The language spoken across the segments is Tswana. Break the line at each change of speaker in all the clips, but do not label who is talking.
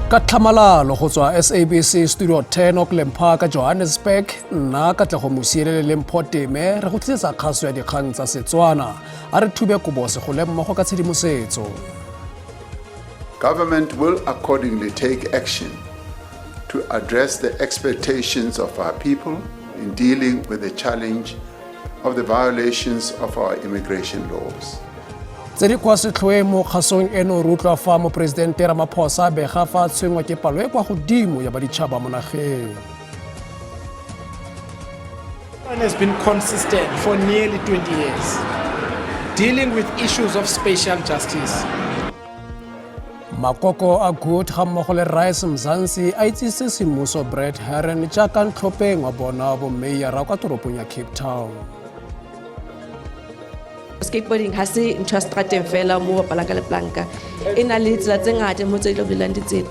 Ka tlhamalalo go tswa SABC Studio 10 Auckland Park, Johannesburg, nna Katlego Mosielele le Mpho Teme re go tlisetsa kgaso ya dikgang tsa Setswana. A re thube kobo segole mmogo ka tshedimosetso.
Government will accordingly take action to address the expectations of our people in dealing with the challenge of the violations of our immigration laws.
Tse di kwa setlhoeng mo kgasong eno, re utlwa fa Moporesidente Ramaphosa a bega fa a tshwenngwa ke palo e kwa godimo ya baditšhaba mo nageng.
Has been consistent for nearly 20 years, dealing with issues of spatial justice.
Makoko a Good ga mmogo le Rice Mzansi a itsise semmuso Brett Herron jaaka ntlhopheng wa bona bommeyara kwa toropong ya Cape Town.
Skateboarding ha se ntho ya strateng fela mo bapalang ka leplanka, e na le tsela tse ngata mo tse di tla bulelang ditsela.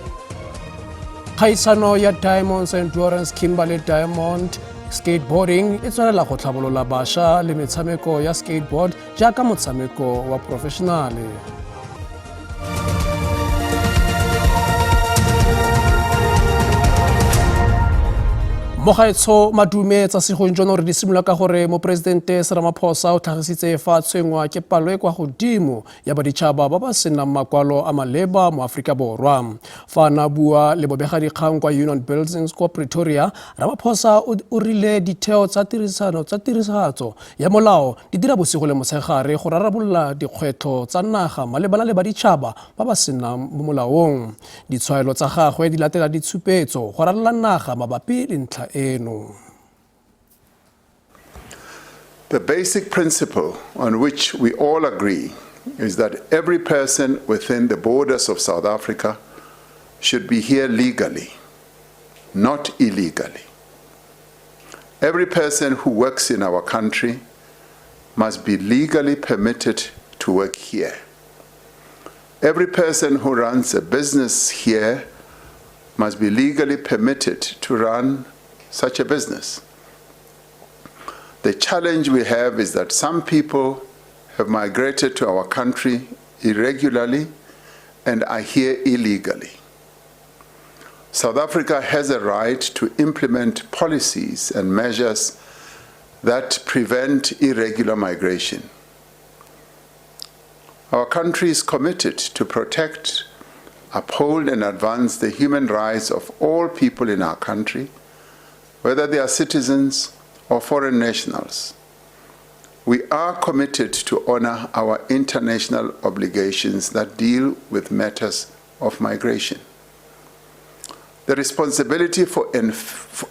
Kgaisano ya Diamonds Endurance Kimberley Diamond Skateboarding e tswelela go tlhabolola bašwa le metshameko ya skateboard jaaka motshameko wa porofešenale. Mogaetsho madume, tsa segong jono re di simolola ka gore Moporesidente Ramaphosa o tlhagisitse fa tshwenngwa ke palo e kwa godimo ya baditšhaba ba ba senang makwalo a maleba mo Aforika Borwa. Fa a na bua le bobegadikgang kwa Union Buildings kwa Pretoria, Ramaphosa o rile ditheo tsa tirisano tsa tirisagatso ya molao di dira bosigo le motshegare go rarabolola dikgwetlho tsa naga malebana le baditšhaba ba ba senang mo molaong. Ditshwaelo tsa gagwe di latela ditshupetso go ralala naga mabapi le ntlha eno.
The basic principle on which we all agree is that every person within the borders of South Africa should be here legally, not illegally. Every person who works in our country must be legally permitted to work here. Every person who runs a business here must be legally permitted to run such a business. The challenge we have is that some people have migrated to our country irregularly and are here illegally. South Africa has a right to implement policies and measures that prevent irregular migration. Our country is committed to protect, uphold, and advance the human rights of all people in our country, whether they are citizens or foreign nationals. We are committed to honor our international obligations that deal with matters of migration. The responsibility for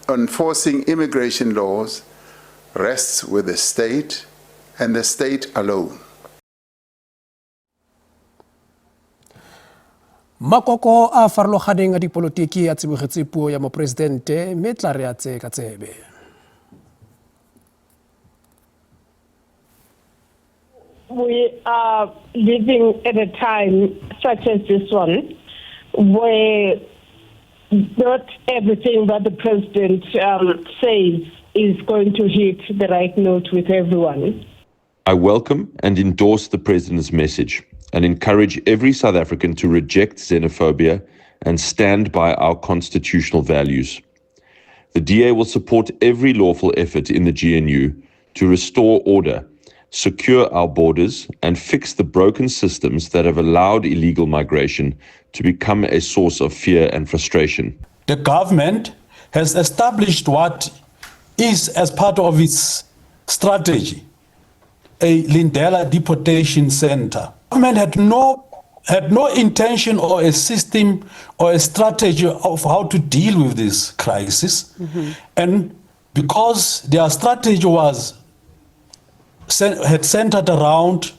enforcing immigration laws rests with the state and the state alone.
Makoko a a farologaneng a dipolotiki a tsibogetse puo ya Moporesidente, mme tla re a tseye ka tsebe.
We are living at a time such as this one where not everything that the president says is going to hit the right note with everyone.
I welcome and endorse the president's message and encourage every South African to reject xenophobia and stand by our constitutional values. The DA will support every lawful effort in the GNU to restore order, secure our borders, and fix the broken systems that have allowed illegal migration to become a source of fear and frustration.
The government has established what is, as part of its strategy, a Lindela deportation center. Government had no intention or a system or a strategy of how to deal with this crisis. And because their strategy was had centered around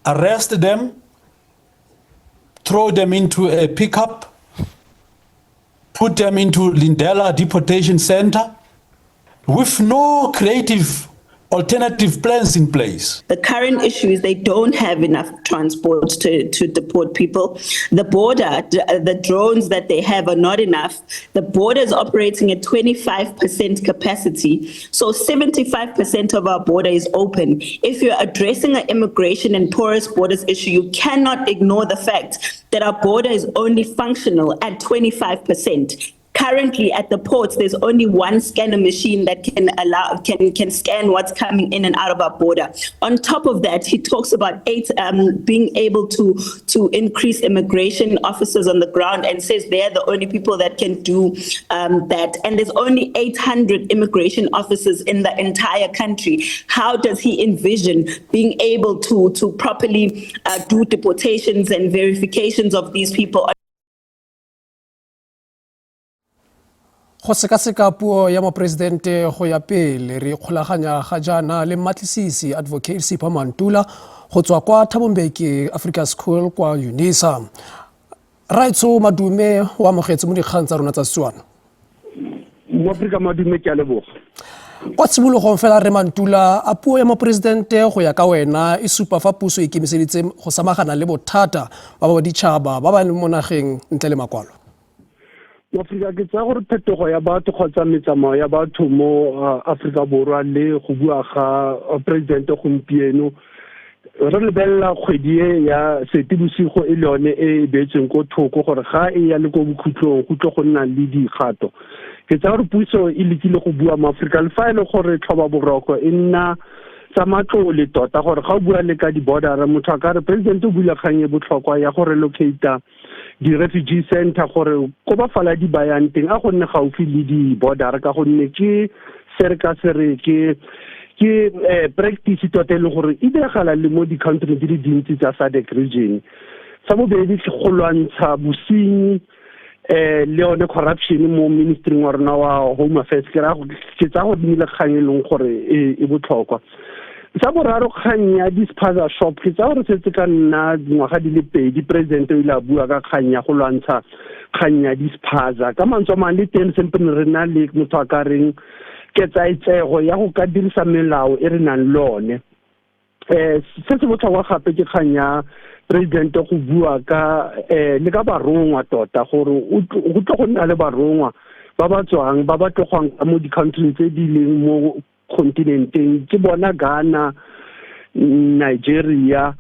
arrest them, throw them into a pickup, put them into Lindela deportation center with no creative alternative plans in place.
The current issue is they don't have enough transport to deport people. The border, the drones that they have are not enough. The border is operating at 25% capacity. So 75% of our border is open. If you're addressing an immigration and porous borders issue, you cannot ignore the fact that our border is only functional at 25%. Currently at the ports, there's only one scanner machine that can scan what's coming in and out of our border. On top of that, he talks about being able to increase immigration officers on the ground and says they're the only people that can do that. And there's only 800 immigration officers in the entire country. How does he envision being able to properly do deportations and verifications of these people?
Go sekaseka puo ya moporesidente go ya pele, re ikgolaganya ga jaana le mmatlisisi Advocate Sipho Mantula go tswa kwa Thabo Mbeki Africa School kwa UNISA. Raitso, madume, o amogetse mo dikgang tsa rona tsa Setswana.
Moaforika, madume, ke a leboga.
Kwa tshimologong fela, re Mantula, a puo ya moporesidente go ya ka wena e supa fa puso e ikemiseditse go samagana le bothata ba ba ditšhaba ba ba leng mo nageng ntle le makwalo?
Moaforika, ke tsaya gore phetogo ya batho kgotsa metsamao ya batho mo Aforika Borwa le go bua ga presidente gompieno, re lebelela kgwedi e ya Seetebosigo e le yone e e beetsweng ko thoko gore ga e ya le ko bokhutlong go tlo go nna le dikgato. Ke tsaya gore puso e lekile go bua moAforika, le fa e le gore tlhoba boroko e nna tsa matlole tota, gore ga o bua le ka di-bordera, motho a ka re president o bula kgang e botlhokwa ya go relocata di-refugee center, gore ko bafaladi ba yang teng a go nne gaufi le di-border, ka gonne ke se re ka se re ke practice tota e leng gore e diragala le mo di-country di le dintsi tsa SADC region. Sa bobedi, ke go lwantsha bosenyi le yone corruption mo ministering wa rona wa Home Affairs. Ke raya ke tsaya gore nnile kgang e leng gore e botlhokwa. Sa boraro, kgang ya di-spaza shop. Ke tsaya gore setse ka nna dingwaga di le 2 president o ile a bua ka kgang ya go lwantsha kgang ya di-spaza. Ka mantswe a mangwe, le teng sempene re na le motho a ka reng ketsaetsego ya go ka dirisa melao e re nang le one. Se se botlhokwa gape ke kgang ya president go bua ka le ka barongwa tota, gore go tlo go nna le barongwa ba ba tswang, ba ba tlogang ka mo di-country tse di leng mo continenteng, ke bona Ghana, Nigeria,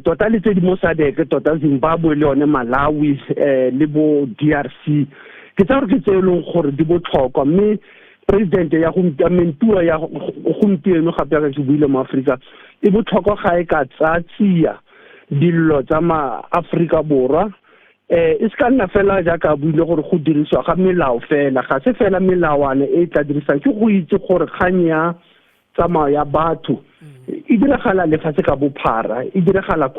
tota le tse di mo SADC tota, Zimbabwe le yone Malawi, le bo DRC. Ke tsaya gore ke tse e leng gore di botlhokwa, mme president ya gompieno, ya gompieno gape, ya ke buile mo Afrika, e botlhokwa ga e ka tsaya tsia dillo tsa ma-Aforika Borwa, e se ka nna fela jaaka a buile gore go dirisiwa ga melao fela. Ga se fela melawana e tla dirisang, ke go itse gore kgang ya tsamao ya batho e diragala lefatshe ka bophara, e diragala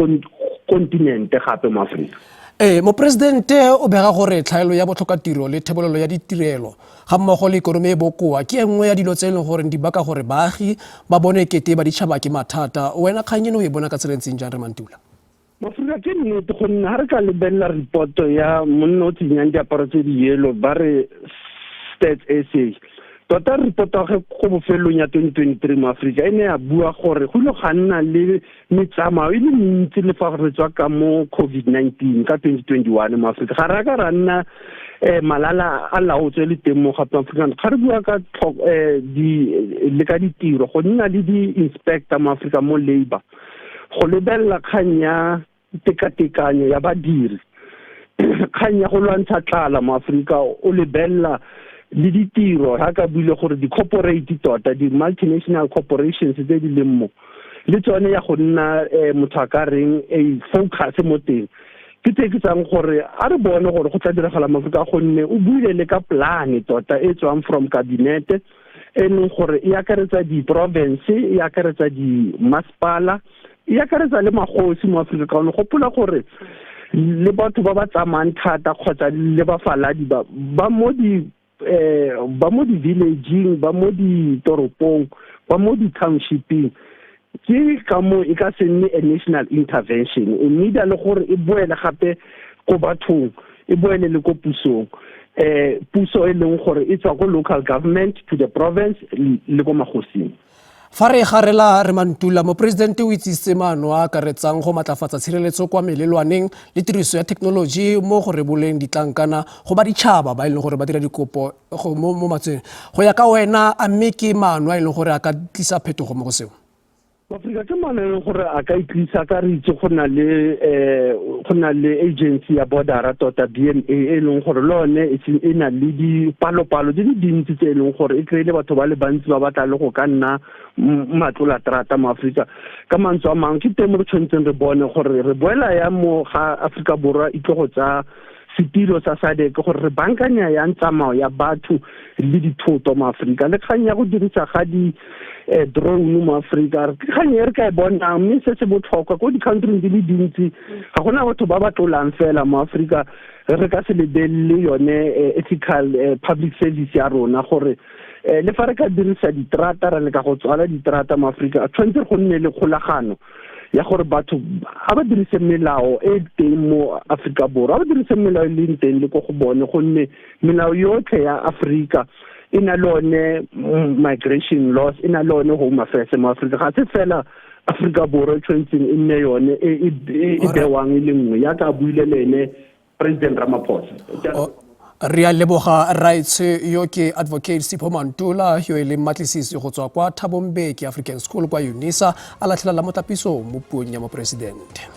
kontinente gape mo Aforika.
Ee, moporesidente o bega gore tlhaelo ya botlhokatiro le thebolelo ya ditirelo ga mmogo le ikonomi e bokoa ke e nngwe ya dilo tse e leng gore di baka gore baagi ba bone kete ba ditšhaba ke mathata. Wena kgang eno o e bona ka tsela e ntseng jang, re Mantula?
Mafurika, ke nnete, gonne ga re ka lebelela reporto ya monna o tsenyang diaparo tse di yellow, ba re Stats SA, tota report ya ge ko bofelong ya 2023 mo Aforika e ne ya bua gore go ile ga nna le metsamao e le mentsi le fa re tswa ka mo COVID-19 ka 2021 mo Aforika. Ga re a ka ra nna malala a laotswe le teng mo gape Aforika. Ga re bua ka le ka ditiro, go nna le di-inspector mo Aforika mo labour, go lebelela kgang ya tekatekanyo ya badiri, kgang ya go lwantsha tlala mo Aforika, o lebelela le ditiro ga ka buile gore di-corporate tota, di-multinational corporations tse di leng mo, le tsone ya go nna motho a ka reng a focus mo teng. Ke tse ke tsang gore a re bone gore go tla diragala mo Aforika, gonne o buile le ka plan tota e tswang from cabinet, e leng gore e akaretsa di-province, e akaretsa di-masepala, e akaretsa le magosi mo Aforika, ka gonne gopola gore le batho ba ba tsamayang thata kgotsa le bafaladi ba ba mo di ba mo di-villageng, ba mo ditoropong, ba mo di-townshipeng. Ke ka mo e ka se nne a national intervention, e needa le gore e boele gape ko bathong, e boele le ko pusong, puso e leng gore e tswa ko local government to the province le ko magosing.
Fa re garela re mantula, moporesidente o itsisitse maano a akaretsang go matlafatsa tshireletso kwa melelwaneng le tiriso ya thekenoloji mo go reboleng ditlankana go ba ditšhaba ba e leng gore ba dira dikopo mo matsweng. Go ya ka wena, a mme ke maano a e leng gore a ka tlisa phetogo mo go seo?
Afrika ke maano e leng gore a ka itlisa ka re itse go na le um go na le agency ya bordera tota BMA e leng gore le one e na le dipalopalo di le dintsi tse e leng gore e kry-ile batho ba le bantsi ba batla le go ka nna matlola terata mo Aforika. Ka mantswe a mangwe ke teng mo re tshwanetseng re bone gore re boela ya mo ga Aforika Borwa e tlo go tsaya setilo sa SADC gore re bankanya yang tsamao ya batho le dithoto mo Aforika, le kgang ya go dirisa ga di drone mo Aforika ke kgang e re ka e bonang, mme se se botlhokwa ko di-countryng di le dintsi ga gona batho ba ba tlolang fela mo Aforika. Re ka se lebelele yone ethical public service ya rona gore le fa re ka dirisa diterata ra leka go tswala diterata mo Aforika, tshwanetse go nne le kgolagano ya gore batho ga ba dirise melao e teng mo Aforika Borwa, ga ba dirise melao e leng teng le ko go bone, gonne melao yotlhe ya Aforika e na le one migration laws, e na le one home affairs mo Aforika. Ga se fela Aforika Borwa e tshwanetseng e nne yone e bewang e le nngwe yaka a buile le ene President Ramaphosa.
Re a leboga raetshe yo ke Advocate Sipho Mantula yo e leng matlisisi go tswa kwa Thabo Mbeki African School kwa UNISA a latlhela la motlapiso mo puong ya moporesidente.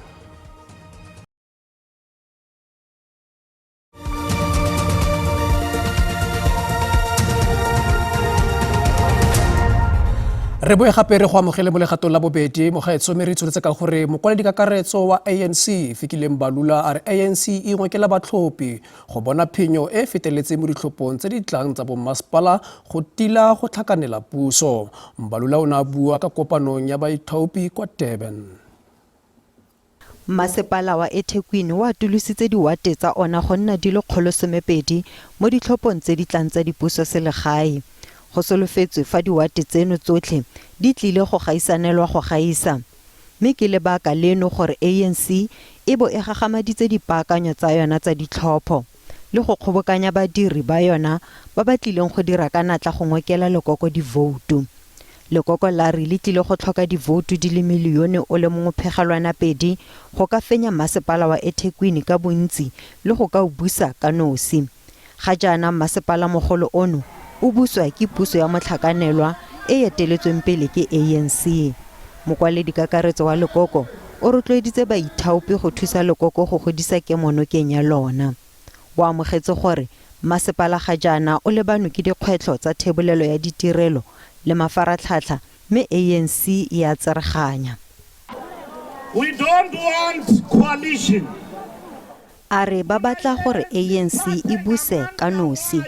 Re boe gape re go amogele mo legatong la bobedi mogaetsho, mme re tsweletse ka gore mokwaledi kakaretso wa ANC Fikile Mbalula a re ANC e ingokela batlhophi go bona phenyo e feteletseng mo ditlhophong tse di tlang tsa bommasepala go tila go tlhakanela puso. Mbalula o ne a bua ka kopanong ya baithaopi kwa Durban.
Masepala wa eThekwini o atolositse diwate tsa ona go nna di le 120 mo ditlhophong tse di tlang tsa dipuso selegae. Go solofetswe fa diwate tseno tsotlhe di tlile go gaisanelwa go gaisa. Mme ke lebaka leno gore ANC e bo e gagamaditse dipaakanyo tsa yona tsa ditlhopho le go kgobokanya badiri ba yona ba ba tlileng go dira ka natla go ngokela lekoko divoutu. Lekoko la re le tlile go tlhoka divoutu di le milione o le mongwe phegelwana pedi go ka fenya masepala wa eThekwini ka bontsi le go ka o busa ka nosi. Ga jaana mmasepala mogolo ono o buswa ke puso ya motlhakanelwa e e eteletsweng pele ke ANC. Mokwaledi kakaretso wa lekoko o rotloeditse baithaopi go thusa lekoko go godisa kemonokeng ya lona. O amogetse gore masepala ga jaana o lebanwe ke dikgwetlho tsa thebolelo ya ditirelo le mafaratlhatlha mme ANC e a tsereganya.
We don't want coalition.
A re ba batla gore ANC e buse ka nosi.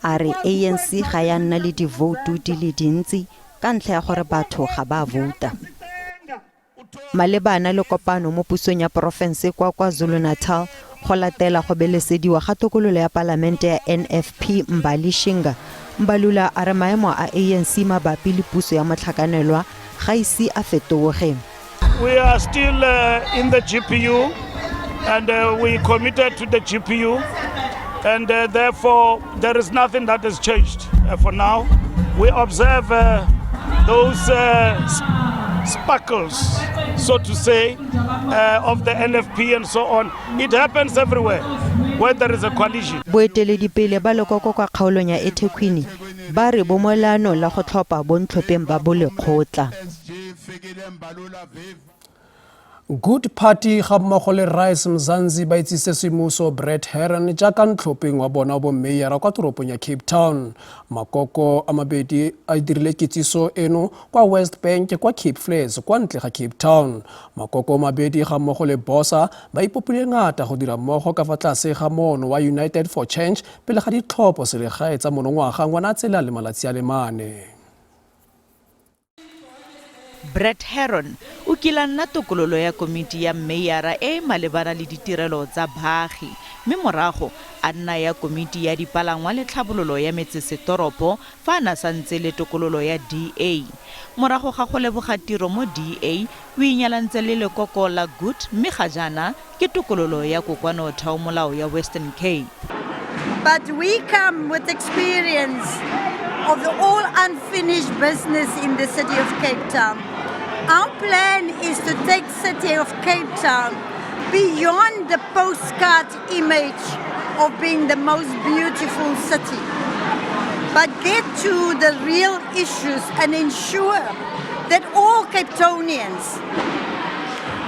A re ANC ga ya nna le divoutu di le dintsi ka ntlha ya gore batho ga ba vouta. Malebana le kopano mo pusong ya porofense kwa KwaZulu-Natal go latela go belesediwa ga tokololo ya palamente ya NFP Mbali Shinga, Mbalula a re maemo a ANC mabapi le puso ya motlhakanelwa ga ise a fetoge.
We are still in the GPU and we committed to the GPU and therefore there is nothing that has changed for now. We observe those sparkles, so to say, of the NFP and so on. It happens everywhere where there is a coalition.
Boeteledipele ba lekoko kwa kgaolong ya eThekwini ba re bo mo leanong la go tlhopha bontlhopheng ba bolekgotla.
Good Party ga mmogo le Rise Mzansi ba itsise semmuso Brett Herron jaaka ntlhopheng wa bona wa bommeyara kwa toropong ya Cape Town. Makoko a mabedi a dirile kitsiso eno kwa West Bank kwa Cape Flats kwa ntle ga Cape Town. Makoko mabedi ga mmogo le Bosa ba ipopile ngata go dira mmogo ka fa tlase ga moono wa United for Change pele ga ditlhopho selegae tsa monongwaga Ngwanatsele le malatsi a le mane.
Brett Herron o kile a nna tokololo ya komiti ya mmeyara e e malebana le ditirelo tsa baagi, mme morago a nna ya komiti ya dipalangwa le tlhabololo ya metsesetoropo fa a na santse le tokololo ya DA. Morago ga go leboga tiro mo DA, o inyalantse le lekoko la Good mme ga jaana ke tokololo ya kokoano theomolao ya Western Cape.
But we come with experience of the all unfinished business in the city of Cape Town. Our plan is to take city of Cape Town beyond the postcard image of being the most beautiful city, but get to the real issues and ensure that all Capetonians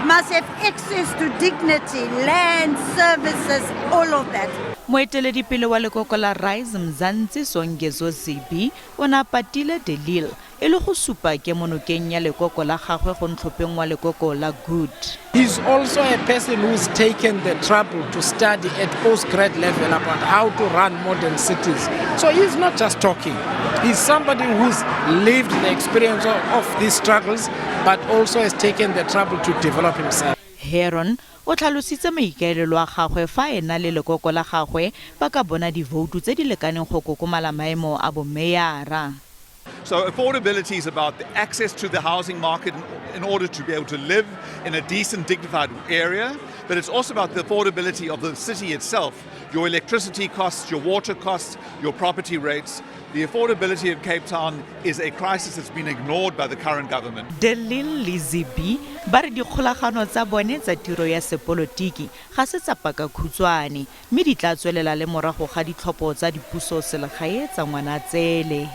must have access to dignity, land, services, all of that.
Moeteledipele wa lekoko la Rise Mzansi Songezo Zibi o ne a patile De Lille e le go supa kemonokeng ya lekoko la gagwe go ntlhopheng wa lekoko la Good.
He's also a person who's taken the trouble to study at postgrad level about how to run modern cities. So he's not just talking. He's somebody who's lived the experience of, of these struggles, but also has taken the trouble to develop himself.
Heron o tlhalositse maikaelelo a gagwe fa ena le lekoko la gagwe ba ka bona divoutu tse di lekaneng go kokomala maemo a bomeyara.
So affordability is about the access to the housing market in, in order to be able to live in a decent, dignified area. But it's also about the affordability of the city itself, your electricity costs, your water costs, your property rates. The affordability of Cape Town is a crisis that's been ignored by the current government.
De Lille le Zibi ba re dikgolagano tsa bone tsa tiro ya sepolotiki ga se tsa pakakhutshwane mme di tla tswelela le morago ga ditlhopho tsa dipuso selegae tsa Ngwanatsele.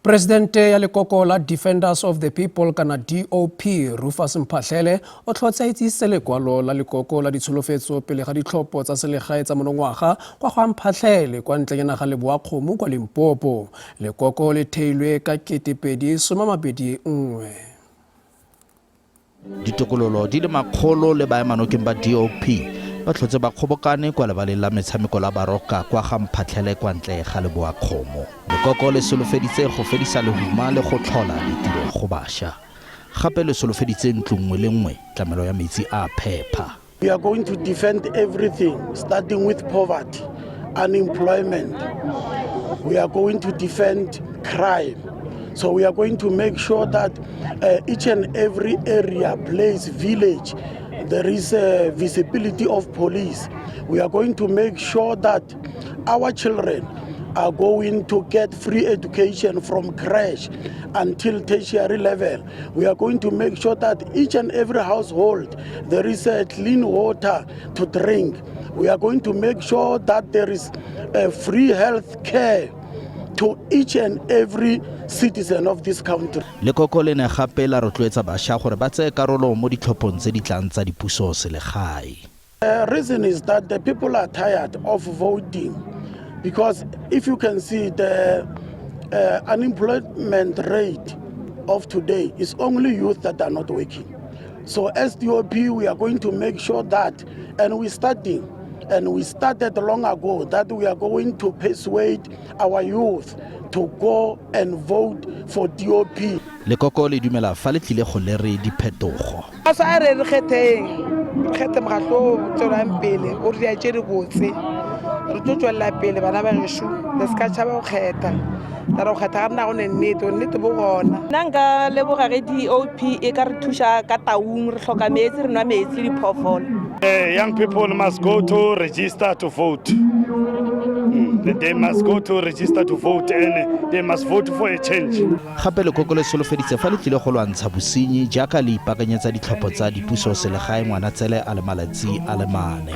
Presidente ya lekoko la Defenders of the People kana DOP Rufus Mphahlele o tlhotse a itsisitse lekwalo la lekoko la ditsholofetso pele ga ditlhopho tsa selegae tsa monongwaga kwa go Mphahlele kwa ntleng ya naga Leboakgomo kwa Limpopo. Lekoko le theilwe ka 2021.
Ditokololo di le makgolo le baemanokeng ba DOP ba tlhotse ba kgobokane kwa lebaleng la metshameko la Baroka kwa ga Mphatlhele kwa ntle ga Leboakgomo. Lekoko le solofeditse go fedisa lehuma le go tlhola ditiro go bašwa. Gape le solofeditse ntlo nngwe le nngwe tlamelo ya metsi a phepa.
We are going to defend everything, starting with poverty, unemployment. We are going to defend crime. So we are going to make sure that each and every area, place, village, there is a visibility of police. We are going to make sure that our children are going to get free education from creche until tertiary level. We are going to make sure that each and every household there is a clean water to drink. We are going to make sure that there is a free health care to each and every citizen of this country.
Lekoko le ne gape la rotloetsa bašwa gore ba tseye karolo mo ditlhophong tse di tlang tsa dipuso selegae.
The reason is that the people are tired of voting because if you can see the unemployment rate of today is only youth that are not working. So as DOP, we are going to make sure that, and we're starting, and we started long ago, that we are going to persuade our youth to go and vote for DOP.
Lekoko le dumela fa le tlile go lere diphetogo.
A sa re re kgetheng, re kgethe mokgatlo o tswelang pele o re dia tše dibotse, re tlo tswelela pele bana ba gešo, le se ka tšhaba go kgetha, tla re go kgetha ga rena go ne nnete, nnete bo gona.
Nna nka leboga ge DOP e ka re thuša ka taung, re hloka metsi, re nwa metsi le diphoofolo.
Young people must go to register to vote. They must go to register to vote and they must vote for a change.
Gape lekoko le solofeditse fa le tlile go lwantsha bosenyi jaaka le ipaakanyetsa ditlhopho tsa dipuso selegae Ngwanatsele a le malatsi a le mane.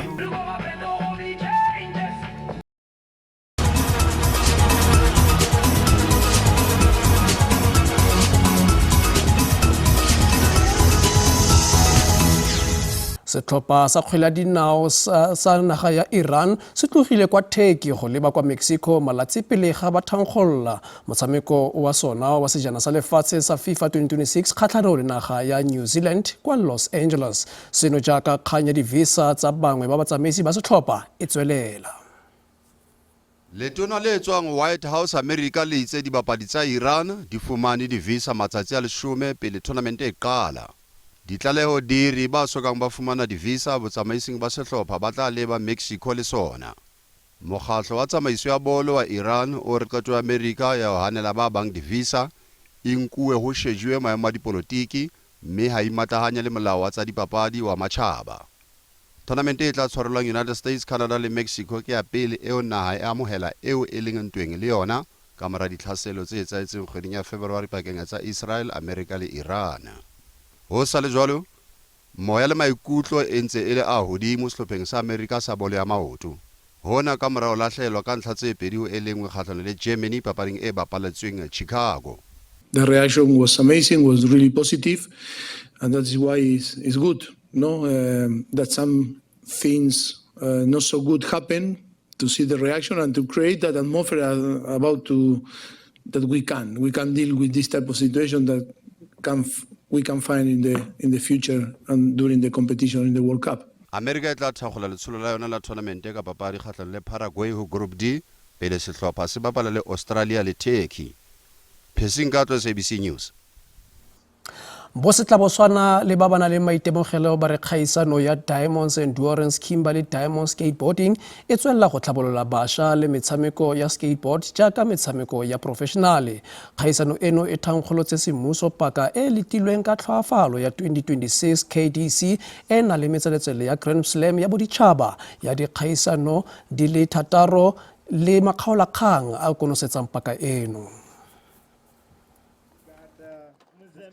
Setlhopha sa kgwele ya dinao sa, sa naga ya Iran se tlogile kwa Turkey go leba kwa Mexico malatsi pele ga ba thankgolola motshameko wa sona wa sejana sa lefatshe sa FIFA 2026 kgatlhanong le naga ya New Zealand kwa Los Angeles. Seno jaaka kgang ya di-visa tsa bangwe ba batsamaisi ba setlhopha e tswelela.
Letona le tswang White House America le itse dibapadi tsa Iran di fumane di-visa matsatsi a leshome pele tournament e qala. Ditlaleho di re ba sokang ba fumana di-visa botsamaising ba sehlopha ba tla leba Mexico le sona. Mokgatlo wa tsamaiso ya bolo wa Iran o re qeto ya Amerika ya ho hanela ba bang di-visa e nkuwe ho shejuwe maemo a dipolotiki mme ha imatahanye le molao wa tsa dipapadi wa matjhaba. Thonamente e tla tshwarelwang United States, Canada le Mexico ke ya pele eo naha e amohela eo e leng ntweng le yona kamora ditlhaselo tse etsahetseng kgweding ya February pakeng tsa Israel, Amerika le Iran. Ho sa le jwalo, moya le maikutlo e ntse e le a hodimo sehlopheng sa Amerika sa bolo ya maoto. Hona kamora ho lahlehelwa ka ntlha tse pedi ho e lengwe kgahlano le Germany papading e bapaletsweng Chicago.
The reaction was amazing, was really positive, and that is why it's, it's good, no? That some things not so good happen, to see the reaction and to create that atmosphere about to that we can deal with this type of situation that can we can find in the future and during the competition in the World Cup.
Amerika e tla thakgola letsholo la yona la tournamente ka papadi kgahlano le Paraguay ho Group D pele sehlopha se bapala le Australia le Turkey. Phesing ka tlo SABC News.
Bosetlaboswana le ba ba nang le maitemogelo ba re kgaisano ya Diamonds Endurance Kimberley Diamond Skateboarding e tswelela go tlhabolola bašwa le metshameko ya skateboard jaaka metshameko ya professionale. Kgaisano eno e thankgolotse semmuso paka e e letilweng ka tlhoafalo ya 2026 KDC e na le metseletsele ya Grand Slam ya boditšhaba ya dikgaisano di le thataro le makgaolakgang a konosetsang paka eno.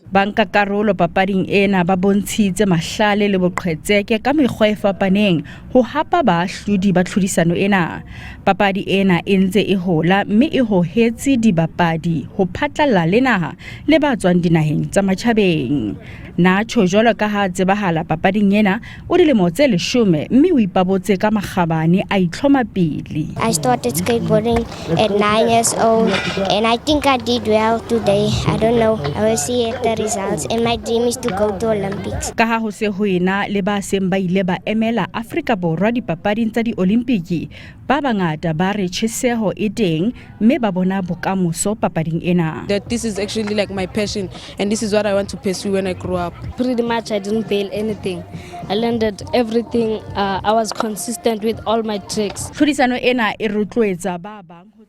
Bankakarolo papading ena ba bontshitse mahlale le boqhetseke ka mekgwa e fapaneng ho hapa baahlodi ba tlhodisano ena. Papadi ena e ntse e hola mme e hohetse dibapadi ho phatlalla le naha le ba tswang dinaheng tsa matjhabeng. Nacho jwalo ka ha tsebahala papading ena o dilemo tse 10 mme o ipabotse ka makgabane a itlhoma pele.
I started skateboarding at 9 years old and I think I did well today. I don't know. I will see at the results and my dream is to go to Olympics.
Ka ha ho se ho ena le ba seng ba ile ba emela Afrika Borwa dipapading tsa diolimpiki, ba bangata ba re tjheseho e teng mme ba bona bokamoso papading ena.
That this is actually like my passion and this is what I want to pursue when I grow up.
Pretty much I didn't fail anything. I landed everything. I was consistent with all my tricks.
Tlhodisano ena e rotloetsa ba bang ho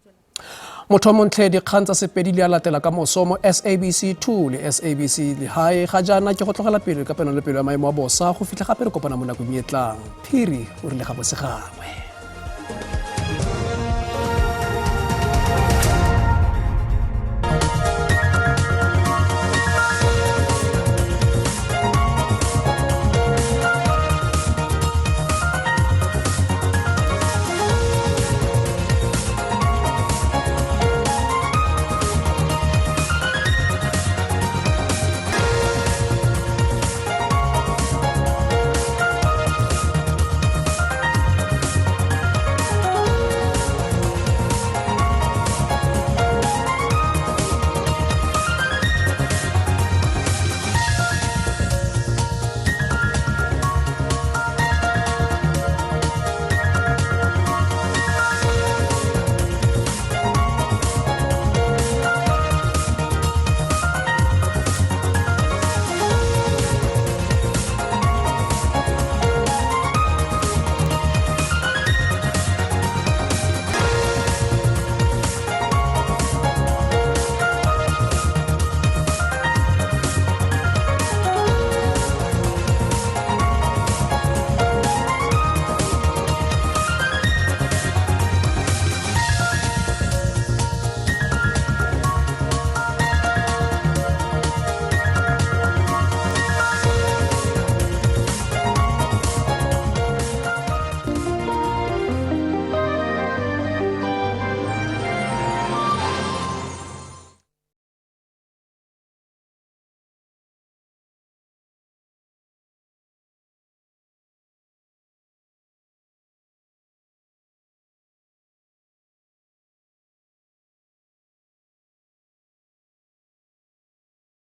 Motho montle, dikgang tsa Sepedi di a latela ka moso mo SABC 2 le SABC Lehae. Ga jaana ke go tlogela pele ka pelo le pelo ya maemo a bosa go fitlha gape re kopana mo nakong e tlang. Phiri o rile ga bose gangwe.